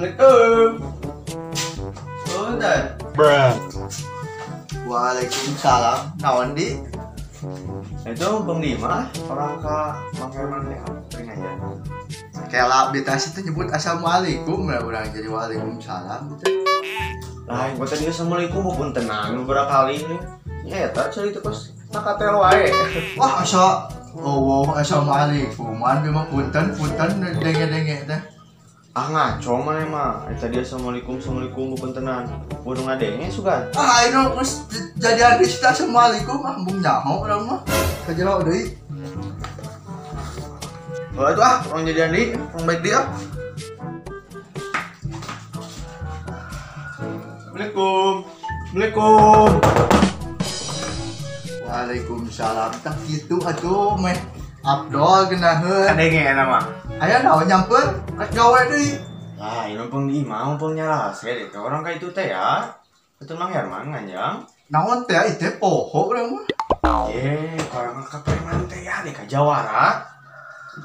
Assalamualaikum. Udah. Bruh. Waalaikumsalam. Naon di? Itu Bang Dima orang ke Mang Herman teh sering aja. Kela di tas itu nyebut assalamualaikum lah orang jadi waalaikumsalam gitu. Lah, gua tadi assalamualaikum pun tenang beberapa kali ini. Ya eta cari itu kos nakatel wae. Wah, asa oh assalamualaikum. Man mah punten punten denge-denge teh. Ah ngaco mana mah. Eta dia assalamualaikum assalamualaikum puntenan. Bodoh ngadenge sugan. Ah ayeuna geus jadian geus assalamualaikum ah embung nyaho urang mah. Ka jero deui. Oh itu ah, orang jadian deui, orang baik deui ah. Assalamualaikum. Assalamualaikum. Waalaikumsalam. Tah kitu atuh meh Abdol geunaheun. Kadenge eta mah. Aya naon nyamper rek gawe deui. Lah, ieu peng di imah peng nyarase deh. Orang ka itu teh ya. Itu Mang Herman nganjang. Naon teh ieu teh poho urang mah. Ye, orang ka preman teh ya deh ka Jawara.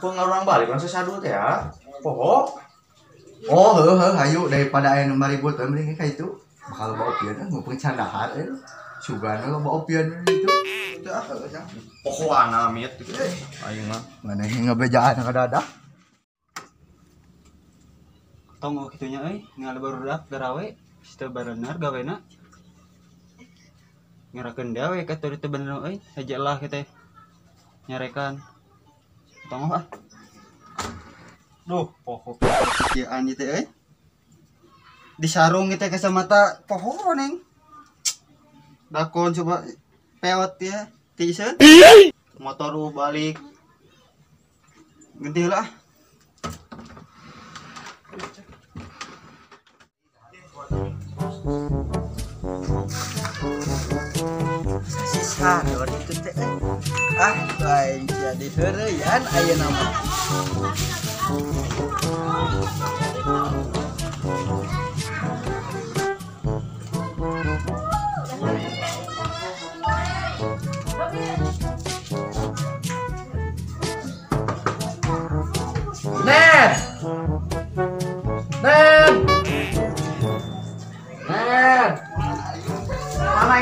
Peng orang balik langsung sadu teh ya. Poho. Oh, heuh hayu daripada aya nu maribut we mending ka itu. Bakal bawa opieun ngumpulin candahar euy. Sugana lo bawa opieun itu. Teu ah heuh nya. Pohoana amit gitu. Aing mah. Mana ngebejaan ka dadah. Tong kitunya euy, ningali barudak garawe, teu barenar gawena. Ngerakeun gawe ka teu bener euy, hajalah kitu nyarekan. Tong ah. Duh, poho. Kieu ieu teh euy. Disarung kitu kacamata poho neng. Dakon coba peot ya, tiiseun. Motor balik. Ganti heula ah. Sador itu teh ah lain jadi heureuyan ayeuna mah. Ned. Ned. Ned.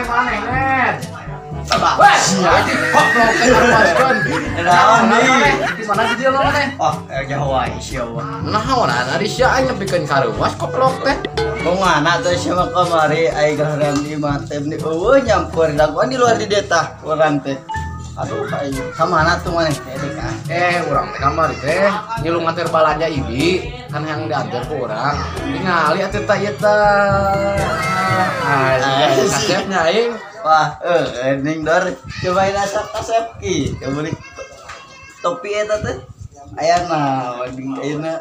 Mana Ned? Wah, goblok teh armaskeun. Naon deui? Di mana di dieu maneh? Oh, jauh wae sia mah. Naon ari sia aing nepikeun ka reuas goblok teh. Kumaha teh sia mah kamari aing geureureun di imah teh meni eueuh nyampeur dagoan di luar di detah urang teh. Aduh aing ka mana tuh maneh teh ka? Urang teh kamari teh ngilu nganter balanja ibi kan yang diantar ku urang. Ningali atuh tah ieu tah. Ah, kasepnya aing. Wah, ning dor cobain asa kasep ki. Kemudian topi eta teh aya naon ayeuna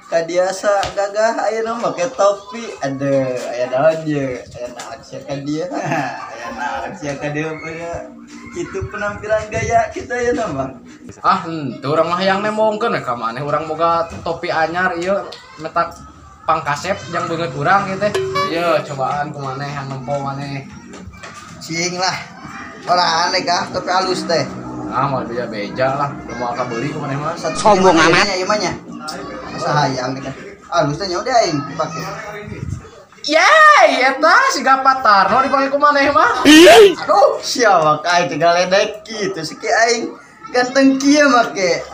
kadiasa gagah ayeuna make topi. Aduh, aya naon ye? Aya naon sia ka dieu? Aya naon sia ka dieu punya kitu penampilan gaya kita ayeuna mah. Ah, henteu urang mah hayang nembongkeun we ka maneh urang boga topi anyar ieu metak pangkasep jang beungeut urang ieu teh. Ieu cobaan ku maneh yang nempo maneh. Cing lah. Ora aneh kah topi halus teh. Ah, mau beja-beja lah. Udah mau kabeli ku maneh mah. Sombong amat ieu mah nya. Asa hayang teh. Halus teh nya udah aing dipake. Yeay, eta siga Patarno dipake ku maneh mah. Aduh, sia mah aing tinggal ledek kitu siki aing ganteng kieu make.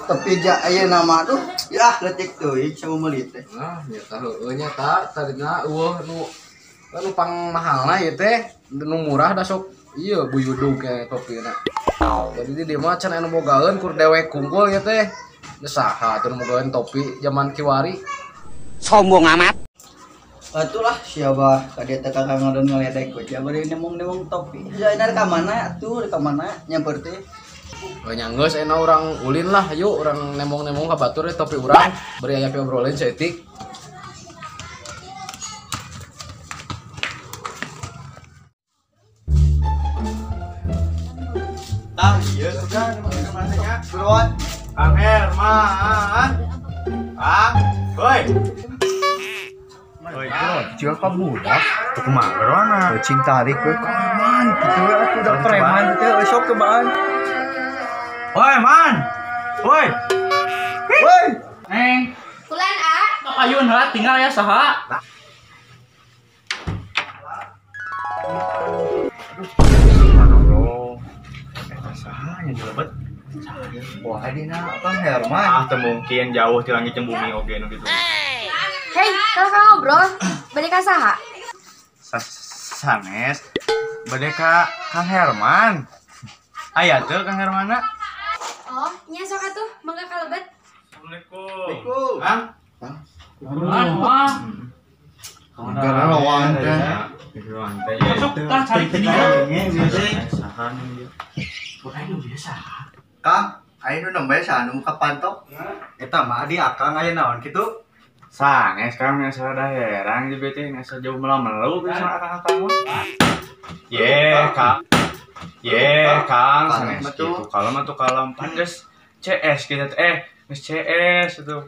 Topi ja ayeuna mah aduh, ya leutik teuing sama meuli teh. Nah, nya tah heueuh nya ta tadina eueuh nu nu pang mahalna ieu teh. Nu murah da sok ieu buyudug ke topina. Jadi di dieu mah can anu bogaeun kur dewek kungkul ieu teh. Geus saha atuh nu bogaeun topi zaman kiwari. Sombong amat. Atulah sia bah ka dieu teh kakak ngadon ngaledek we sia bari nemong-nemong topi. Sia ka mana atuh ka mana nyamper teh. Oh nya geus ayeuna urang ulin lah yuk urang nemong-nemong ka batur topi urang bari aya obrolin saeutik. Tah, ieu sudah nya. Buruan. Kang Herman. Ah, hoi. Hoi, bro, ka budak. Tuh kumaha geroana? Cing tarik we ka Herman. Kitu we atuh da preman teh euy sok cobaan. Hoi, Man. Hoi. Hoi. Neng. Bulan A. Sok ayun heula tinggal ya saha. Subhanallah. Eta saha nya dilebet? Wah, dina Kang Herman. Ah, teu mungkin jauh ti langit jeung bumi oge nu kitu. Hei, kalau kang ngobrol, bade ka saha? Sanes. Bade ka Kang Herman. Aya teu Kang Hermanna? Oh, nya sok atuh, mangga ka lebet. Assalamualaikum. Kang. Wah. Gara lawan teh. Sok tah cari dia. Saha nu ieu? Wah, nu biasa. Kang, aya nu nembe saha nu muka pantok? Eta mah adi akang aya naon kitu? Sanes Kang ngasa daherang di bete ngasa jauh melamelu bisa akang-akang mah. Ye, Kang. Ye, Kang sanes kitu. Kalem atuh kalem pan geus CS kita teh geus CS atuh.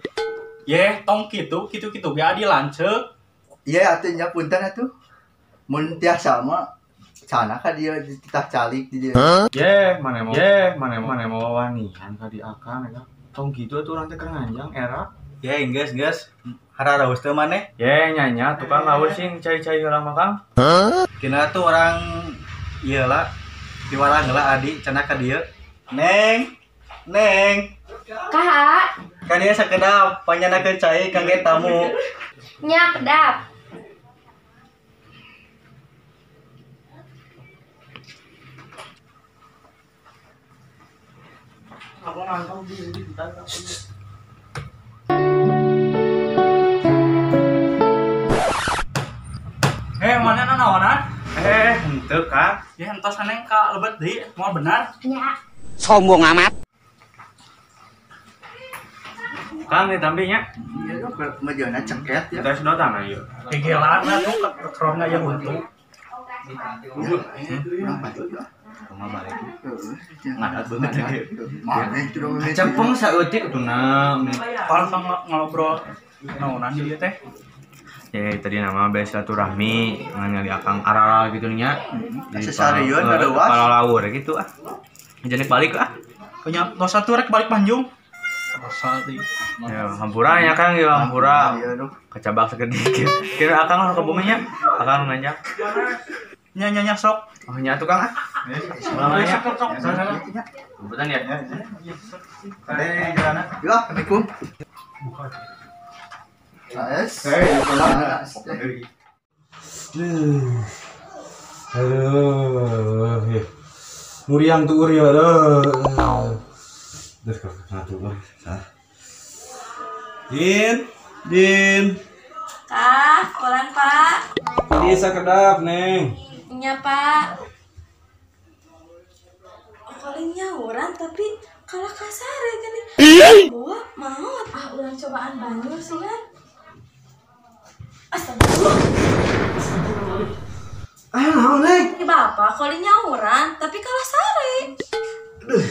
Ye, tong kitu kitu-kitu ge adi lanceuk. Iya atuh nya punten atuh. Mun tiasa mah sana ka dieu dititah calik di dieu. Ye, mana mau ye, mana mau wanian ka di akang eta. Tong kitu atuh urang teh keur nganjang era. Ye, geus geus. Hararaus teu maneh? Ye, nyanya tukang laur sing cai-cai heula mah Kang. Kina tuh orang ieu lah diwarang heula adi cenah ka dieu. Neng, Neng. Kaha? Ka dieu sakedap panyanakeun cai kangge tamu. Nya kedap. Mana nanaonan? Henteu Kang. Ya entos aneng ka lebet deui, moal benar. Nya. Sombong amat. Kang ditampi nya. Ieu mejana ceket ya. Kita sedotan ieu. Gegelan atuh kekrona yang untung. Urang balik lah. Kumaha balik? Heeh. Ngadat beungeut teh. Maneh tuh dong. Cepeng saeutik atuh na. Paling ngobrol naonan di dieu teh. Ya tadi nama bes silaturahmi ngali akang arara gitu nya. Asa sarieun ada was. Palalaur gitu ah. Jadi balik ah. Punya tos satu rek balik Panjung. Tos deui. Ya hampura nya Kang ya hampura. Iya duh. Kecabak sekedik. Kira akang ke bumi nya. Akang nganjang. Nya nya nya sok. Oh nya tuh Kang ah. Lama nya. Sok sok. Kebetulan ya. Kade jalanna. Ya, Assalamualaikum. Buka. AS. Aduh, muriang tuh ya, aduh. Terus satu, Din, Din. Kah, pulang Pak. Bisa kedap, Neng. Nya Pak. Kolingnya urang tapi kalah kasar gini. Bawa maot ah urang cobaan banjur sugan. Astagfirullah. Ah, naon, Neng? Ini bapak kolinya urang tapi kalah sare. Aduh,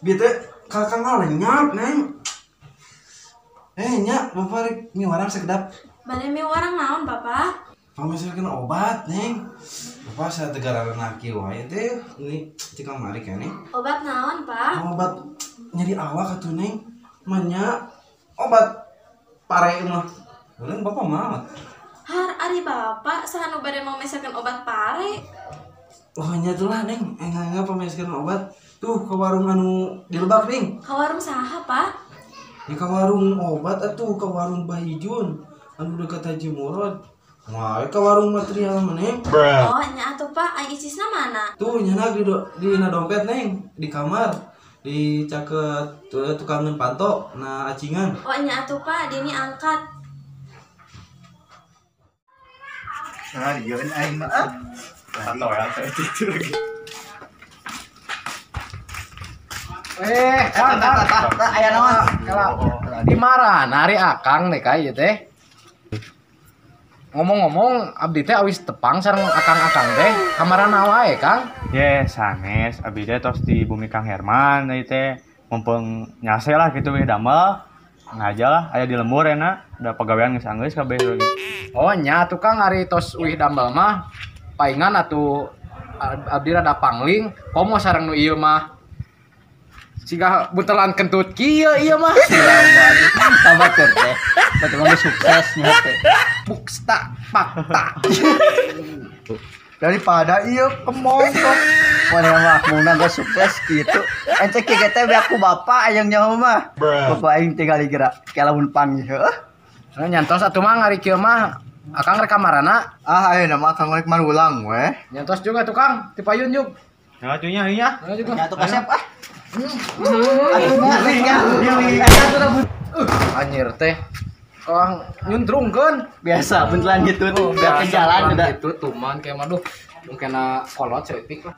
bieu teh kakak ngalenyap, Neng. Nya, bapak rek miwarang sakedap. Bade miwarang naon, Bapak? Pamisalkeun obat, Neng. Bapak saya tegararana kieu wae teh, ini cikang mari keneh. Obat naon, Pak? Obat nyeri awak atuh, Neng. Manya obat pare mah. Ulun bapak mah. Har ari bapak saha nu bade mau mesakeun obat pare? Oh nya tuh lah, Neng. Engga pameskeun obat. Tuh ke warung anu di Lebak, Neng. Ka warung saha, Pak? Ya ka warung obat atuh, ka warung Bahijun anu dekat Haji Murad. Wah, ka warung material mah, Neng. Oh, nya atuh, Pak. Ai icisna mana? Tuh nya di na dompet, Neng, di kamar. Di caket tukangan panto na acingan. Oh, nya atuh, Pak. Dini angkat. Sarieun aing mah ah. Atau ya saya tidur lagi. Kang, Tah aya naon? Di marana ari akang deh ka ieu teh. Ngomong-ngomong abdi teh awis tepang sareng akang-akang teh kamarana wae, Kang. Ye, sanes abdi teh tos di bumi Kang Herman deui teh mumpung nyase lah gitu we damel. Ngaja lah aya di lembur enak, da pagawean geus anggeus kabeh lagi. Oh nya atuh Kang ari tos uih damel mah paingan atuh abdi rada pangling komo sareng nu ieu mah. Siga buntelan kentut kieu ieu mah. Sabatur teh. Batur mah sukses nya teh. Buksta fakta. Daripada ieu kemong sok. Mana mah mungna geus sukses kitu. Ence kieu teh be aku bapak aya nyaho mah. Bapak aing tinggal gerak kalamun panggih heuh. Nah, nyantos atuh mah ngari kieu mah akang rek kamarana. Ah ayeuna mah akang rek marulang weh. Nyantos juga tuh Kang, ti payun yuk. Nah, atuh nya. Nya atuh kasep ah. Anjir teh. Orang nyuntrungkeun biasa buntelan gitu biar ke jalan udah gitu tuman kayak maduh mungkin kolot saeutik lah.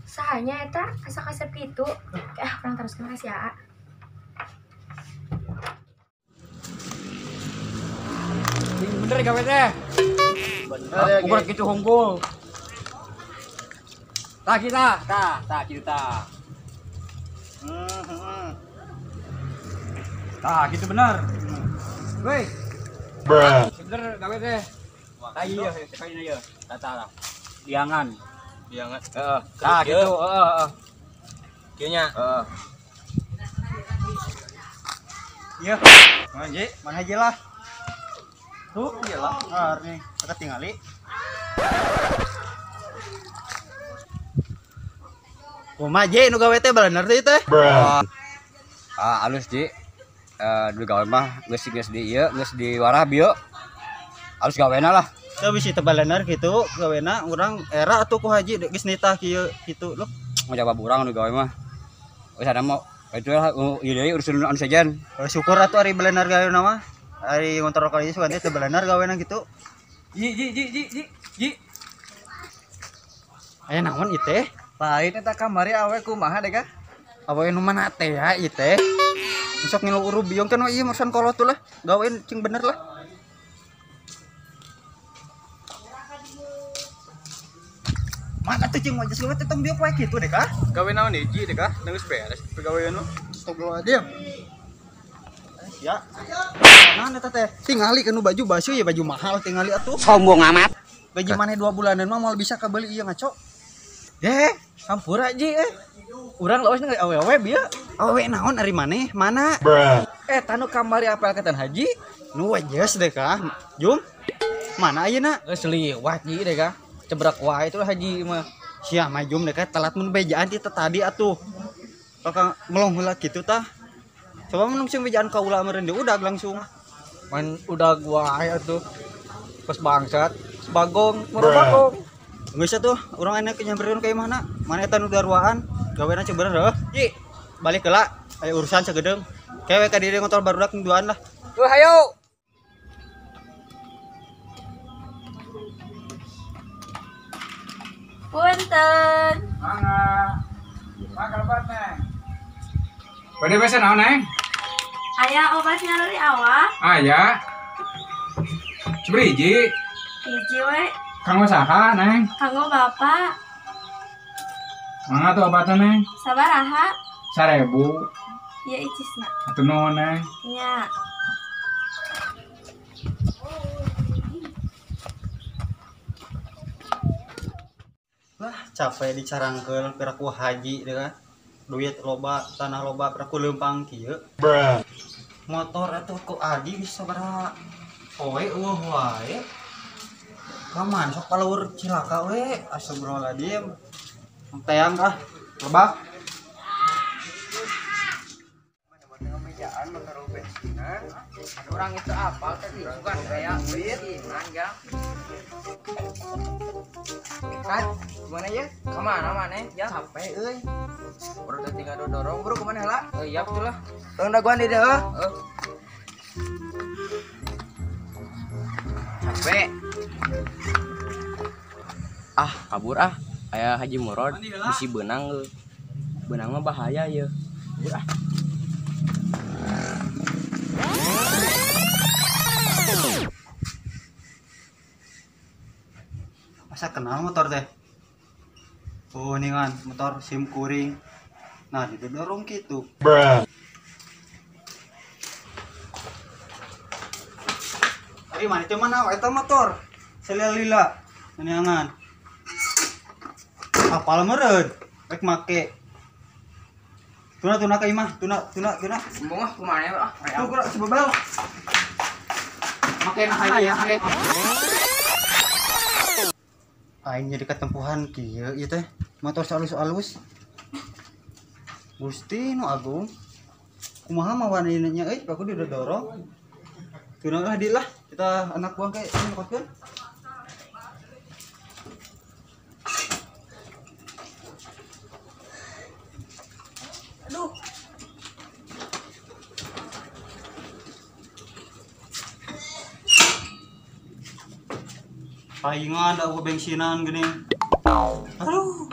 Sahanya eta asa kasep kitu. Ah urang teruskeun ka si Aa. Bener gawe teh. Bener ukur kitu hungkul. Tah kita, tah, tah kitu tah. Tah gitu bener. Woi. Bener gawe teh. Tah ieu, kayaknya ieu. Tah tah. Liangan. Liangan. Heeh. Tah gitu, heeh, heeh. Kieu nya. Heeh. Iya. Mana ji? Mana aja lah. Tuh, iya lah. Nih, kita tingali. Kumaha ji nu gawe teh bener teh teh? Ah, alus ji. Du gawe mah geus geus di ieu, geus diwarah bieu. Alus gawena lah. Teu bisi teh balener kitu gawena urang era atuh ku haji geus nitah kieu kitu loh. Ngajawab urang nu gawe mah. Geus ada mah itu lah ieu deui urusan anu sejen. Syukur atuh ari balener gawena mah. Ari ngontrol kali sugan teh balener gawena kitu. Ji ji ji ji ji ji. Aya naon ieu teh? Lain eta kamari awe kumaha deh kah? Awe nu mana teh ya ieu teh? Sok ngilu uru biong kan ieu urusan kolot tuh lah. Gawein cing bener lah. Mana tuh cing wajas gawe teh tong bieu poe kitu deh kah? Gawe naon hiji deh kah? Geus beres pegawean lu. Astagfirullahaladzim. Ya. Nah eta teh tingali kanu baju basuh ya baju mahal tingali atuh. Sombong amat. Gaji maneh 2 bulanan mah moal bisa kabeli ieu ngaco. Hampura ji Urang laos nih awewe bieu. Awewe naon ari maneh? Mana? Tanu kamari apel katan haji? Nu wajes deh kah? Jum. Mana ayeuna? Geus liwat ji deh kah. Cebrak wae itu haji mah. Sia mah Jum deh kah telat mun bejaan ti tadi atuh. Bakal melong heula kitu tah. Coba mun sing bejaan kaula meureun di udag langsung. Main udag wae atuh. Pas bangsat, bagong, murah bagong. Geus atuh, urang enak nyamperkeun ka imahna. Mana eta nu daruaan? Gawena ceu bener heuh. Ji, balik heula. Aya urusan sagedeung. Kewe ka diri ngontol barudak duaan lah. Tuh hayo. Punten. Mangga. Mangga lebat neng. Bade bese naon neng? Aya obat nyeri awak. Aya. Seberiji? Hiji we. Kanggo saha neng? Kanggo bapak. Mangga tuh obatnya neng? Sabaraha? 1000. Ya icisna. Atuh nuhun neng. Nya. Lah capek dicarangkeun piraku haji deh kan. Duit loba, tanah loba, piraku leumpang kieu. Motor atuh ku adi bisa sabaraha poe eueuh wae. Kaman sok paleur cilaka we, astagfirullahaladzim. Teang ah, lebak. Orang itu apa tadi? Bukan kayak bensinan ya. Kan, gimana ya? Kemana mana ya? Capek euy. Baru teh tinggal dorong, bro kemana heula? Oh iya betul lah. Tong dagoan di dieu heuh. Capek. Ah, kabur ah. Aya Haji Murad bisi beunang euy. Beunang mah bahaya ye. Kabur ah. Masa kenal motor teh? Oh, ini kan motor SIM kuring. Nah, didorong gitu. Ari mana itu mana eta motor? Selilila. Neangan. Apal meureun rek make. Tuna tuna ka imah, tuna tuna tuna. Embung ah kumaha ah. Tuh gerak sebebel. Make nah aya. Aing jadi ketempuhan kieu ieu teh. Motor alus-alus. Gusti nu agung. Kumaha mawanina nya euy, aku didorong. Tuna lah di lah, kita anak buang kayak nyokotkeun. Aduh. Palingan da aku bensinan gini. Aduh.